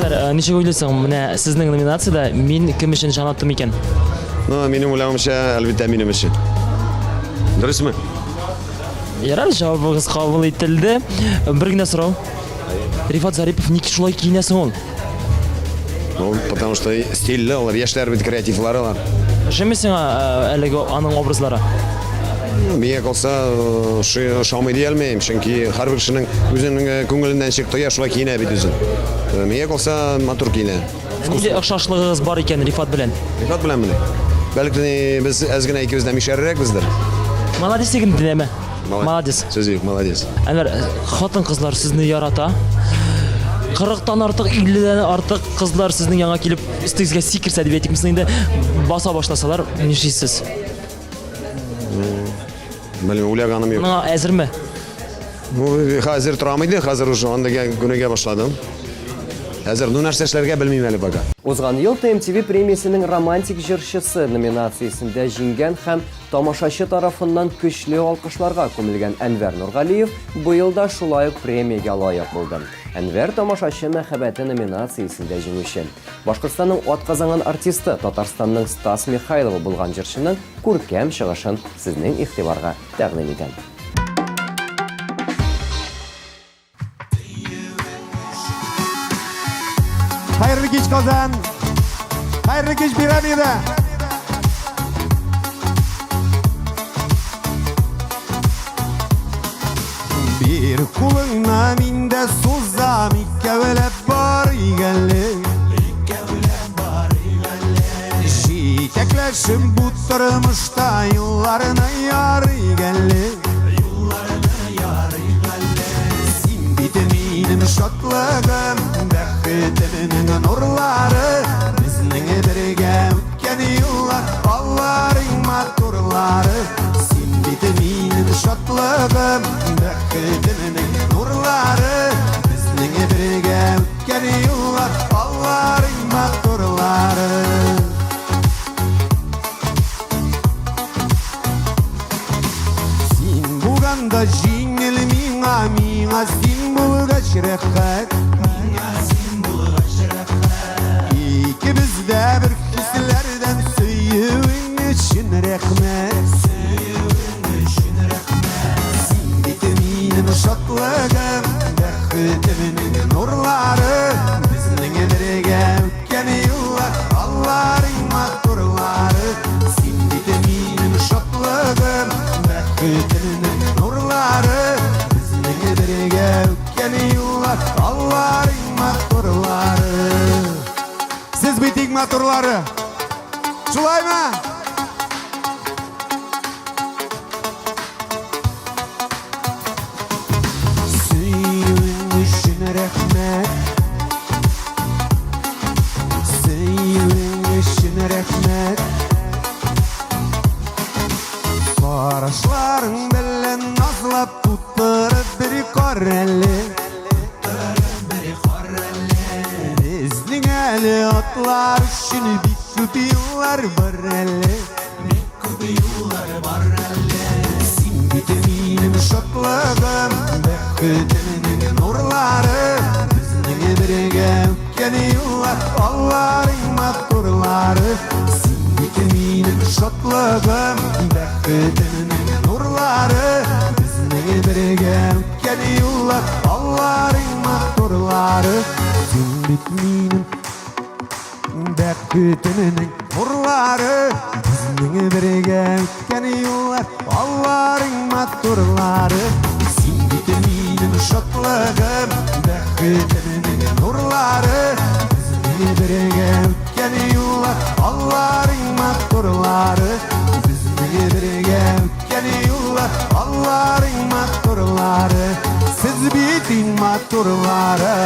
Әнвәр, ничек уйлыйсың, менә сезнең номинациядә мин кем өчен җан аттым икән? Ну, минем уйлавымча, әлбәттә, минем өчен. Дөресме? Ярар, җавабыгыз кабул ителде. Бер генә сорау. Рифат Зарипов ник шулай киенә соң ул? Ну, потому что стильле алар, яшьләр бит креативлар алар. Ошыймы сиңа әлеге аның образлары? Миңа калса, ошамый дия алмыйм, чөнки һәрбер кешенең үзенең күңеленнән чыгып тоя, шулай киенә бит үзен. Миңа калса, матур киенә. Нинди охшашлыгыгыз бар икән Рифат белән? Рифат белән мени? Бәлки без әз генә икебез дә мишәррәкбездер. Молодец егет дидеме? Молодец. Сүз юк, молодец. Әнвәр, хатын-кызлар сезне ярата. 40-тан артык, 50-дән артык кызлар сезнең янга килеп, өстегезгә сикерсә дип әйтик, инде баса башласалар, нишлисез? Белмим, уйлаганым юк. Моңа әзерме? Ну, хәзер торам иде, хәзер уже андыйга күнегә башладым. Әзер, ну нәрсә эшләргә белмим әле пока. Узган ел TMTV премиясенең Романтик җырчысы номинациясендә җиңгән һәм тамашачы тарафыннан көчле алкышларга күмелгән Әнвәр Нургалиев быел да шулай ук премиягә лаек булды. Әнвәр Тамашачы мәхәббәте номинациясендә җиңүче. Башкортстанның атказанган артисты, Татарстанның Стас Михайловы булган җырчының күркәм чыгышын сезнең игътибарга тәкъдим итәм. Хәерле кич, Казан! Хәерле кич, Пирамида! Бир кулыңны мин дә сузам, икәүләп барыйк әле. Икәүләп барыйк әле. Җитәкләшеп бу тормышта юлларны ярыйк әле. Юлларны ярыйк әле. Син бит минем шатлыгым, бәхетемнең нурлары, безнең бергә үткән юллар, алар иң матурлары. Син бит минем шатлыгым, бәхетемнең нурлары, безнең бергә үткән юллар, алар иң матурлары. Син булганда җиңел миңа, миңа син булгач рәхәт. Миңа син булгач рәхәт. Икебез дә бер хисләрдән сөюең өчен рәхмәт. Сөюең өчен рәхмәт. Син бит минем шатлыгым, бәхетемнең нурлары, безнең бергә үткән юллар, алар иң матурлары. Син бит минем шатлыгым, бәхетемнең нурлары, безнең бергә үткән юллар, алар иң матурлары. Сез бит иң матурлары. Шулаймы? Сөюең өчен рәхмәт. Сөюең өчен рәхмәт. Карашларың белән назлап тутырып бер кар әле. Безнең әле атлар өчен бик күп юллар бар әле. Күп юллар бар әле. Син бит минем шатлыгым, бәхетемнең нурлары, безнең бергә үткән юллар, алар иң матурлары. Син бит минем шатлыгым, бәхетемнең нурлары, безнең бергә үткән юллар, алар иң матурлары. Син бит минем Бәхетемнең нурлары, безнең бергә үткән юллар, алар иң матурлары. Син бит минем шатлыгым, бәхетемнең нурлары, безнең бергә үткән юллар, алар иң матурлары. Безнең бергә үткән юллар, алар иң матурлары. Сез бит иң матурлары.